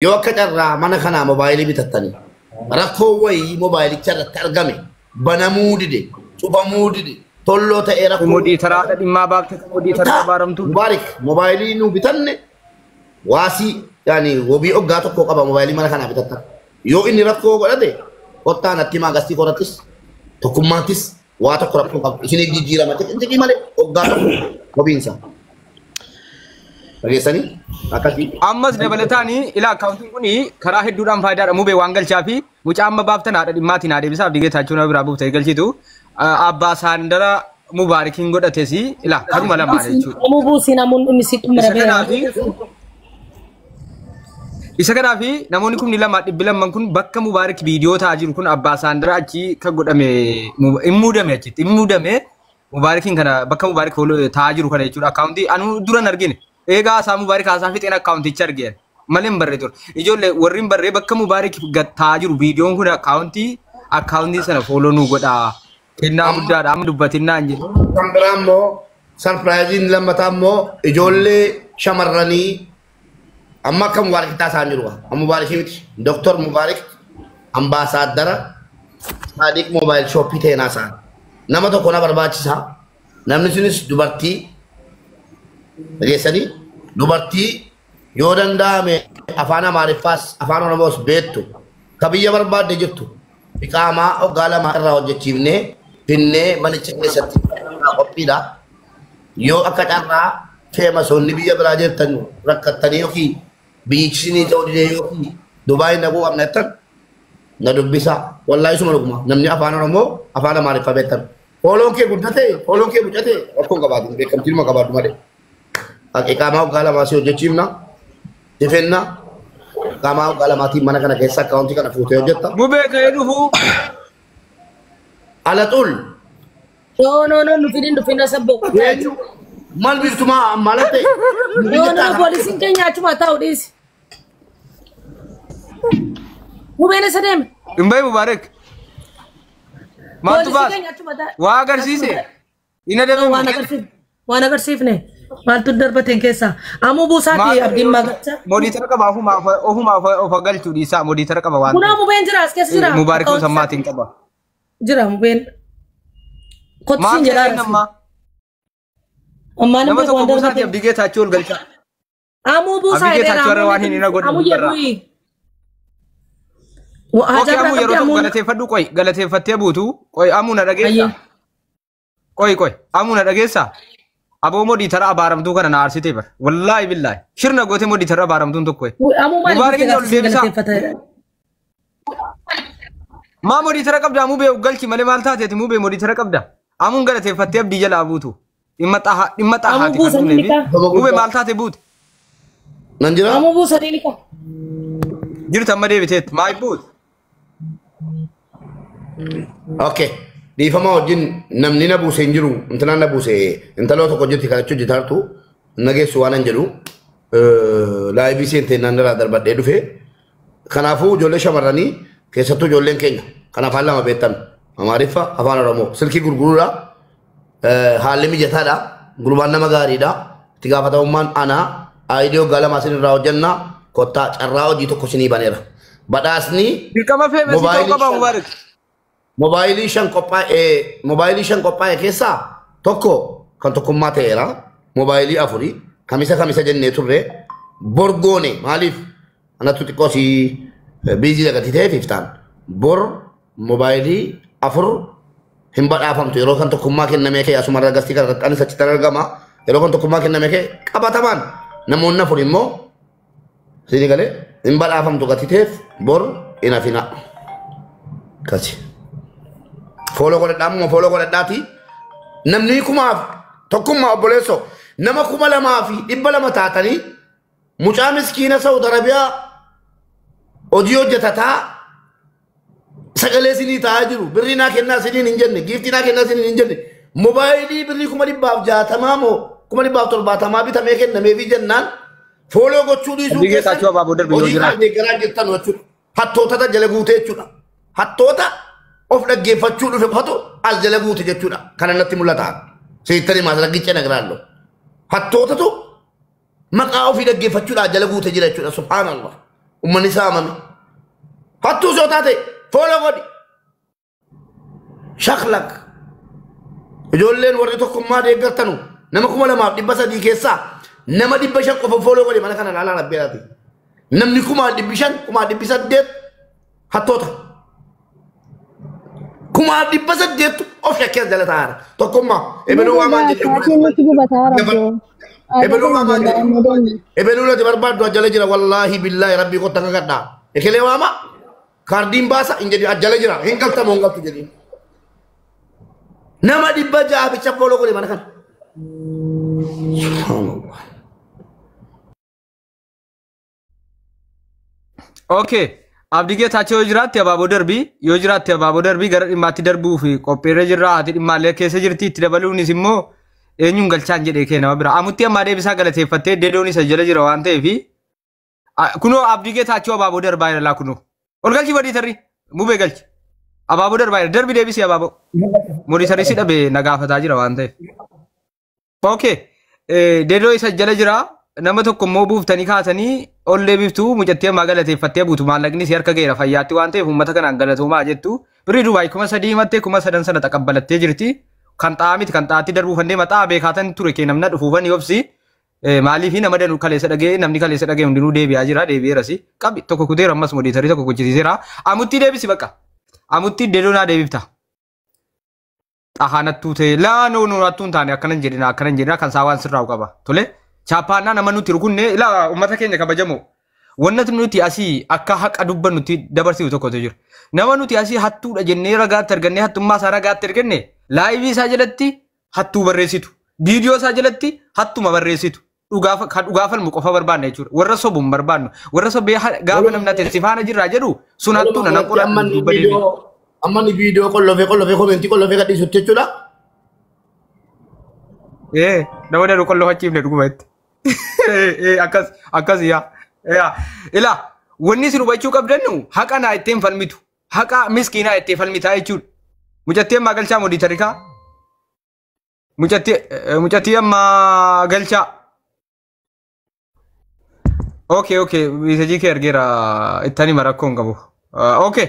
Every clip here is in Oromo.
Yoo akka carraa mana kanaa mobaayilii bitattanii rakkoo wayii mobaayilicha irratti argame banamuu dide, cufamuu dide, tolloo ta'ee rakkoo Modii haadha dhimmaa baaftee modii taraa abaaramtuu. Mubaarik mobaayilii nu bitanne waasii yaani wabii oggaa tokko qaba mobaayilii mana kanaa bitattan. Yoo inni rakkoo godhate kottaa natti himaa gastii korattis tokkummaattis waa tokko rakkoo qabu. Isiniif jijjiirama xiqqii malee oggaa tokko wabiinsa. Dhageessanii akkasii. Ammas dabalataan ila akkaawuntiin kun karaa hedduudhaan faayidaadha. Mubee waan galchaa fi mucaa amma baaftan haadha dhimmaatiin haa deebisaaf digeetaachuu nama biraa buuftee galchitu. Abbaa Saandara Mubaarikiin godhates ila karuma lamaan jechuudha. Amuu buusii namoonni inni si Isa kanaafi isa kanaafi namoonni 2,200 kun bakka Mubaarik viidiyoo ta'aa jiru kun abbaa Saandara achi kan godhame hin muudame achitti hin muudame Mubaarikiin kana bakka Mubaarik ta'aa jiru kana jechuudha. Akkaawuntii anu duran argine. Egaa isaa Mubaarik haasaa fixeen akkaawunticha argeen malee hin barree ture. Ijoollee warri hin barree bakka Mubaarik ta'aa jiru viidiyoon kun akkaawuntii sana follow nu godhaa. Kennaa guddaadha amma dubbatinnaa hin jedhu. Kan biraa immoo sarpiraayiziin lammataa immoo ijoollee shamarranii amma akka Mubaarik taasisaan jiru. Amma Mubaarik miti. Doktor Mubaarik ambaasaaddara Saadiq moobaayil shooppii ta'e naasaan. Nama tokko na barbaachisa. Namni sunis dubartii dhageessanii dubartii yoo danda'ame afaan Amaariffaas afaan Oromoos beektu ka biyya barbaadde jirtu iqaamaa hoggaa lama irraa hojjechiifnee finnee manicha keessatti qophiidha. Yoo akka carraa feemasoonni biyya biraa jirtan rakkattanii yookiin biyyichi isinii ta'uu didee yookiin Dubaayin dhaquu qabna jettan na dubbisaa. Wallaahi suma dhuguma namni afaan Oromoo afaan Amaariffaa beektan. Fooloon kee guddate fooloon kee mucate rakkoon qabaatu beekamtiinuma qabaatu malee. Iqaamaa hoggaa lamaa si hojjechiifna. Difenna. Iqaamaa hoggaa lamaatiin mana kana keessa akkaawuntii kana fuutee hojjetta. Mubee ka'ee dhufu. Alaxul. No no no nu fidin dhufin sabbo. Eenyu maal biiftumaa maalatte? No no poolisiin keenya achuma taa'u dhiisi. Mubeen isa deeme. Hin bahi Mubaarik. Maaltu Poolisiin baas? keenya achuma taa'u. Waa agarsiise. Hin adabamu. Waan agarsiifne. Waan agarsiifne. Maaltu darbateen keessaa. Amuu buusaati abdiin magarsa. Modiitara qaba ofumaa of galchuu dhiisaa modiitara qaba waan Kunaa mubeen jira as keessa jira. Mubaarik musammaatiin qaba. Jira mubeen. Kottisiin Maal jira. ta'e nammaa? Ammaan Nama immoo tokko waan buusaati darbateen. abdii geetaachuu ol galchaa. Amuu buusaa Abdii jedheera. Geetaachoo irra waan hin hin godhu Amuu barraa. jedhu. Okei Hajaa amuu biraa yeroo qabdi tokko amuun. galateeffadhu qoy galateeffattee buutu qoy amuu na dhageessaa. Qoy qoy amuu na dhageessaa. Aboo modiitara abaaramtuu kana na aarsitee bara. Wallaahi billaahi. Shirna gootee modiitara abaaramtuun tokko. Amuu maaliif Mubaarakiin ol deebisaa. galateeffata? Maa modiitara qabda amuu bee galchi malee maal taateeti muu bee modiitara qabda. Amuun galateeffattee abdii jalaa buutu. Dhimma xahaa dhimma Amuu xahaati kan buusanii dhumneefi. ni Mubee maal taate buute? Nan jira? Amuu buusanii ni qaba. Jirtu amma deebiteetti maal buute? Okay. Dhiifama wajjin namni na buuse hin jiru. Intalaan na buuse intaloo tokko jirti kan achi hojjetartu na geessu waan hin jedhu. Laayivii seentee naan irraa darbadhee dhufe. Kanaafuu ijoollee shamarranii keessattuu ijoolleen keenya kan afaan lama beektan Amaariffa afaan Oromoo silkii gurguruudha. Haalli mijataadha. Gurbaan nama gaariidha. Itti gaafatamummaan anaa aayidii waggaa lamaa isin irraa hojjannaa kottaa carraa hojii tokko isinii baneera. Badhaasni Dirqama feemesii ta'uu qaba Mubaarik. Mobaayilii shan qophaa'e mobaayilii shan qophaa'e keessaa tokko kan tokkummaa ta'eera. Mobaayilii afurii kamisa kamisa jennee turre borgoone maaliif anattu xiqqoo si biizii dhagatii ta'eef iftaan bor mobaayilii afur hin badhaafamtu yeroo kan tokkummaa kennamee kee asuma irra gastii kana irratti anis achitti argama yeroo kan tokkummaa kennamee kee qabatamaan namoonni afur immoo siinii galee hin badhaafamtu gatii ta'eef bor hin hafina. Kasi. Follow godhadhaa ammoo follow godhadhaati. Namni kumaaf tokkummaa obboleessoo nama 2,200 taatanii mucaa miskiina Saudi Arabiyaa hojii hojjetataa sagalee isinii taa'aa jiru birrii naa kennaa isiniin hin jenne giiftii naa kennaa isiniin hin jenne mobaayilii birrii 160,000 moo 170,000 bitamee kennameefii jennaan follow gochuu dhiisuu Abdii Geetaachoo abaaboo darbe yoo hojii jiraate. kana deeggaraa jirtan jechuudha. Hattootata jala guutee jechuudha. Hattoota of dhaggeeffachuu dhufe qofatu as jala guute jechuudha. Kana natti mul'ata. Seettanii maasraggicha nagiraalloo. Hattootatu maqaa ofii dhaggeeffachuudhaan jala guute jira jechuudha. Subhaanallah. Uummanni saamame. Hattuu soo taate follow godhi. Shaklak. Ijoolleen warri tokkummaa deeggartanu nama 2300 keessaa nama 500 qofa follow godhi mana kana laalaa rabbeeraati. Namni 5,500 800,000 hattoota. 800,000 of shakkee jala taa'aara. Tokkummaa ebeluu waamaan jedhe. Sa'aatiin gubataa rabboo. Ebeluu waamaan jedhe. Ebeluu nati barbaaddu ajjala jira wallaahi billaahi rabbii kottan kakadhaa. Ekelee waama kaardiin baasa hin jedhi ajjala jira hin galtamu hin galtu jedhiin. Nama 600 bicha follow godhe mana kana. Subhaanallah. Okay. Abdii Geetaachoo yoo jiraatte abaaboo darbii yoo jiraatte abaaboo darbii gara dhimmaatti darbuu fi qophiirra jirra haati dhimmaallee keessa jirti itti dabaluunis immoo eenyuun galchaan jedhee kee nama bira. Amutti ammaa deebisaa galateeffattee deedoon isa jala jira waan ta'eef kunoo Abdii Geetaachoo abaaboo darbaa jira laa kunoo. Ol galchi modiitarri mubee galchi. Abaaboo darbaa jira darbi deebisii abaaboo. Modiitarri si dhabe na gaafataa jira waan ta'eef. Okay. Deedoo isa jala jira. Nama tokko immoo buuftanii kaasanii ol deebiftuu mucattii ammaa galateeffattee buutu maallaqni si harka ga'eera fayyaatti waan ta'eef uummata kanaan galatoomaa jettu. Birrii Dubaay 3,000 himattee 3,000 sana taqabbalattee jirti. Kan xaa'aa miti kan xaa'aatti darbuufannee maxaa beekaatan ture kee namna dhufuufanii obsi. Maaliif nama danuu kaleessa dhagee namni kaleessa dhagee hundinuu deebi'aa jira deebi'eerasi. Qabi tokko kuteera ammas modiitarii tokko kuchisiiseera. Amuttii deebisi bakka. Amuttii deedoo naa deebifta. Xahaanattuu ta'e laa noo noo hattuu hin taane akkanan jedhina kan saa waan sirraa'u qaba. Tole. Chaappaannaa nama nuti rukunne ilaa uummata keenya kabajamoo. Wanti nuti asii akka haqa dubbannutti dabarsiisu tokkotu jira. Nama nuti asii hattuudha jennee ragaatti argannee hattummaa isaa ragaatti arganne laayivii isaa jalatti hattuu barreessitu. Viidiyoo isaa jalatti hattuma barreessitu. Kan dhugaa falmu qofa barbaanna jechuudha. Warra sobu hin barbaannu. Warra sobee gaafa namni ati si faana jirraa jedhu sun hattuudha nan qola dubba deebi'e. Amma inni viidiyoo qollofee komentii qollofee gadhiisutti jechuudha. Nama danuu qollofachiifne dhuguma itti. Akkas yaa. Ilaa wanni isin hubachuu qabdannu haqa naa ittiin falmitu. Haqa miskiinaa ittiin falmitaa jechuudha. Mucattii ammaa galchaa modiitarikaa. Mucattii ammaa galchaa. Okay meesajii kee argeera ittani rakkoo hin qabu. Okay.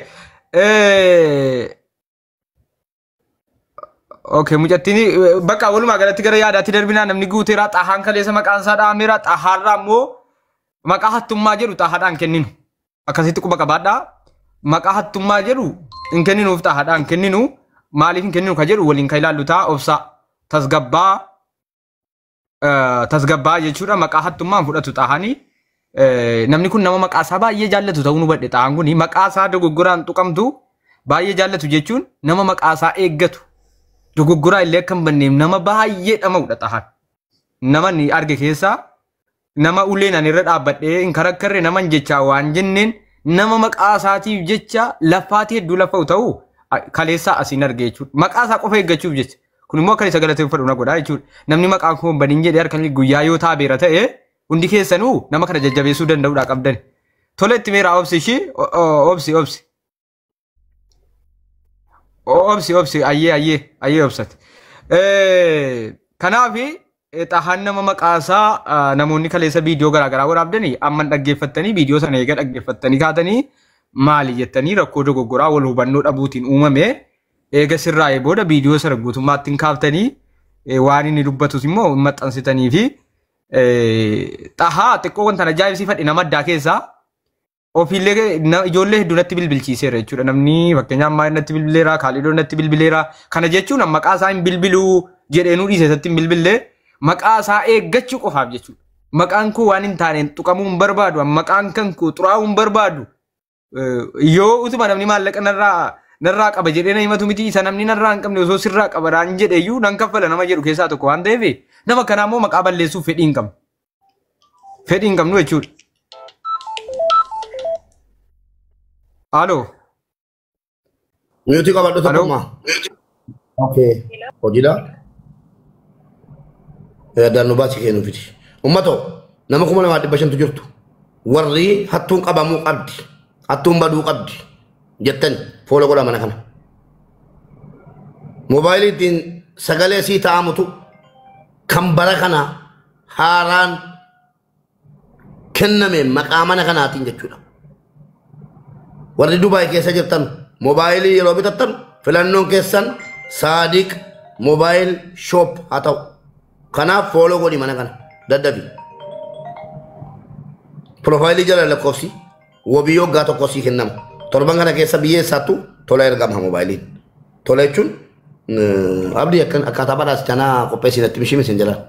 Okay, mucattiin bakka walumaa galatti gara yaadaatti darbinaa namni guuteera xahaan kaleessa maqaan isaa dhaameera xahaarraa immoo maqaa hattummaa jedhu xahaadhaan kenninu. Akkasitti quba qabaadhaa. Maqaa hattummaa jedhu hin kenninuuf xahaadhaan kenninu maaliif hin kenninu ka jedhu waliin kan ilaallu ta'a obsa tasgabbaa jechuudha maqaa hattummaan fudhatu xahanii. Namni kun nama maqaa isaa baay'ee jaallatu ta'uu nu hubadhe xahaan kun maqaa isaa dogoggoraan tuqamtu baay'ee jaallatu jechuun nama maqaa isaa eeggatu. Dogoggoraa illee akka hin banneef nama baay'ee dhama'udha xahaan. Nama ni arge keessaa nama uleen ani irra dhaabbadhee hin karakkarre nama hin jechaa waan jenneen nama maqaa isaatiif jecha lafaatii hedduu lafa'u ta'uu kaleessaa asiin arge jechuudha. Maqaa isaa qofa eeggachuuf jecha. Kun immoo akka isa galateeffadhu na godha jechuudha. Namni maqaa koo hin baniin jedhee harkan guyyaa yoo taabeera ta'e hundi keessanuu nama kana jajjabeessuu danda'uudha qabdan. Tole itti meeraa obsi ishii obsi obsi. Obsi ayyee obsate. Kanaaf xahaan nama maqaa isaa namoonni kaleessa viidiyoo garaagaraa waraabdanii amma dhaggeeffattanii viidiyoo sana eega dhaggeeffattanii kaatanii maali jettanii rakkoo dogoggoraa wal hubannoo dhabuutiin uumame eega sirraa'ee booda viidiyoo sana guutummaatti hin kaaftanii waan inni dubbatus immoo maxxansitanii fi xahaa xiqqoo wanta ajaa'ibsiifadhe nama addaa keessaa ofiillee ijoollee hedduu natti bilbilchiiseera jechuudha. Namni fakkeenyaaf ammaa natti bilbileera, Kaalidoo natti bilbileera. Kana jechuun maqaa isaa hin bilbiluu jedhee nuu dhiise isatti hin bilbillee maqaa isaa eeggachuu qofaaf jechuudha. Maqaan koo waan hin taaneen tuqamuu hin barbaadu, maqaan kan koo xuraa'uu hin barbaadu. Yoo utuma namni maallaqa narraa qaba jedhee na himatu miti isa namni narraa hin qabne osoo sirraa qaba naan jedheeyyuu nan kaffala nama jedhu keessaa tokko waan ta'eef nama kanaa immoo maqaa balleessuuf fedhii hin qabnu. Fedhii hin qabnu jechuudha. Alo. Miyuutii qabadhu tokkummaa. Okay. Hojiidha. Yaadaan nu baasii kennu fiti. Uummatoo nama 2500 jirtu. Warri hattuun qabamuu qabdi. Hattuun baduu qabdi. Jettan fuula godha mana kana. Moobaayilii ittiin sagalee sii ta'amutu kan bara kana haaraan kenname maqaa mana kanaatiin jechuudha. Warri Dubaay keessa jirtan moobaayilii yeroo bitattan filannoon keessan Saadiq Mobile Shop haa ta'u. Kanaaf follow godhi mana kana daddabi. Profaayilii jala lakkoofsi wabii waggaa tokko sii kennama. Torban kana keessa biyya eessaattu tola ergama moobaayiliin. Tola jechuun abdii akkan akkaataa badhaas kanaa qopheessinatti mishii misin jalaan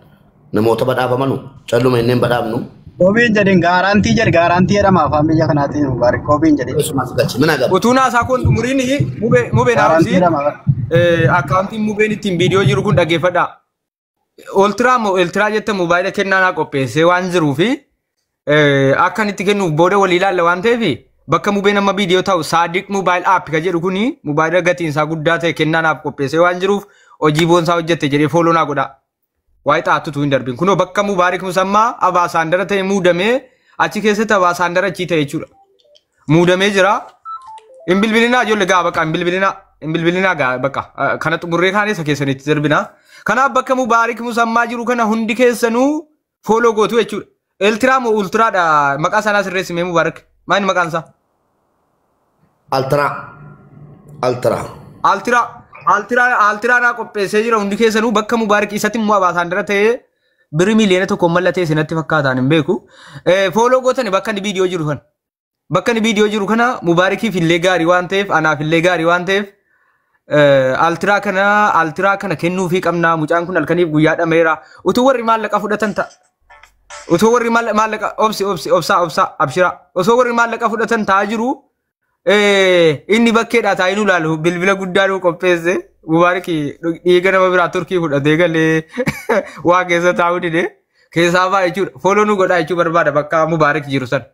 namoota badhaafamanu calluma inneen badhaafnu. Kobiin jedhin gaarantii jedhi gaarantii jedhama afaan biyya kanaatiin Mubaarik kobiin jedhin. Keessumaa si galchi mina gaba. Utuu naasaa kun xumuriin mubee Gaarantii naafsi jedhama. akkaawuntiin mubeen ittiin viidiyoo jiru kun dhaggeeffadha. Oltiraa moo Eltiraa jette moobaayila kennaa naa qopheessee waan jiruu fi akka inni itti kennuuf booda walii ilaalla waan ta'eef bakka mubeen amma viidiyoo ta'u Saadiq Mobile App ka jedhu kuni moobaayila gatiin isaa guddaa ta'e kennaa naaf qopheessee waan jiruuf hojii boonsaa hojjette jedhee follow naa godha. Waa'ee xaattutu hin darbin. Kunoo bakka Mubaarik Musammaa abaasaandara ta'e muudamee achi keessatti abaasaandara achii ta'e jechuudha. Muudamee jira. Hin bilbilinaa ijoollee gaa bakka hin bilbilinaa. Hin bilbilinaa gaa bakka kana xumurree kaanee isa keessanitti darbina. Kanaaf bakka Mubaarik Musammaa jiru kana hundi keessanuu follow gootu jechuudha. Eltiraa moo ultiraadha maqaa sanaa sirreessimee Mubaarik. Maali maqaan isaa? Altiraa. Altiraa. Altiraa. Altiraa Altiraa naa qopheessee jira hundi keessanuu bakka Mubaarik isatti immoo abaasaandara ta'ee birrii 1 million mallatee isinatti fakkaataan hin beeku. Follow gootani bakka inni viidiyoo jiru kana. Bakka inni viidiyoo jiru kana Mubaarikiif illee gaarii waan ta'eef anaaf illee gaarii waan ta'eef Altiraa kana kennuufii qabna mucaan kun halkaniif guyyaa dhameera. Utuu warri maallaqa fudhatan ta'a. Utuu warri maallaqa obsi obsi obsaa obsaa abshira. Osoo warri maallaqa fudhatan ta'aa jiru inni bakkeedhaa taa'ee nu ilaalu bilbila guddaa nu qopheesse Mubaariki dhiiga nama biraa Turkii fudhatee galee waa keessa taa'uu dide keessaa ba'a jechuudha. Follow nu godhaa jechuu barbaada bakka Mubaarik jiru sana.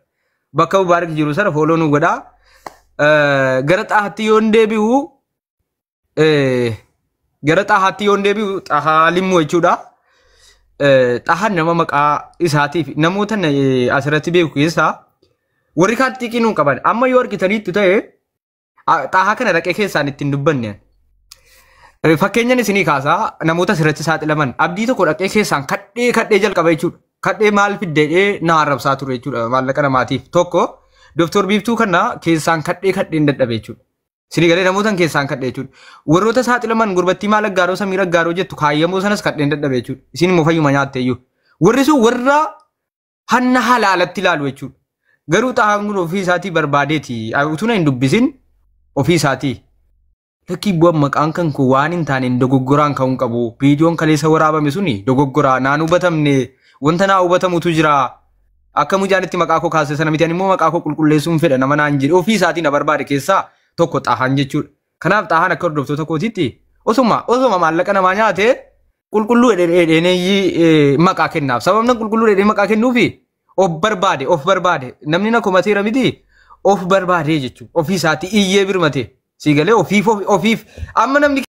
Bakka Mubaarik jiru sana follow nu godhaa. Gara xahaatti yoon deebi'u gara xahaatti yoon deebi'u xahaa limmu jechuudha. Xahaan nama maqaa isaatiif namoota asirratti beeku keessaa warri kaan xiqqii nuun qaban amma yoo argitaniittu ta'e xahaa kana dhaqee keessaan ittiin dubbanne. Fakkeenyan isinii kaasaa namoota asirratti saaxilaman abdii tokko dhaqee keessaan kadhee kadhee jalqaba jechuudha. Kadhee maal fiddeedhee na arrabsaa ture jechuudha maallaqa namaatiif. Tokko Dooktor Biiftuu kana keessaan kadhee kadheen dadhabe jechuudha. Isinii galee namoota keessaan kadhee jechuudha. Warroota saaxilaman gurbattii maal aggaaroo Samiir aggaaroo jettu kaayyamoo sanas kadheen dadhabe jechuudha. Isin immoo fayyuma nyaatte iyyuu. Warri sun warra hanna halaalatti ilaalu jechuudha. Garuu xahaan kun ofii isaatii barbaadeeti. Utuu na hin dubbisin ofii isaatii. Lakkii bu'aan maqaan kan koo waan hin taane dogoggoraan ka'uun qabu. Viidiyoon kaleessa waraabame suni dogoggoraa naan hubatamne wanta naa hubatamutu jira. Akka mucaan itti maqaa koo kaase sana miti ani immoo maqaa koo qulqulleessuun fedha nama naan jedhe ofii isaatii na barbaade keessaa tokko xahaan jechuudha. Kanaaf xahaan akka hordoftoota kootiitti osuma maallaqa namaa nyaate qulqulluu dhedheeneeyyii maqaa kennaaf. Sababni qulqulluu dhedhee maqaa kennuufi of barbaade of barbaade namni na komateera miti of barbaade jechuudha. Ofii isaatii iyyee birmate. Siigalee ofiif ofiif amma namni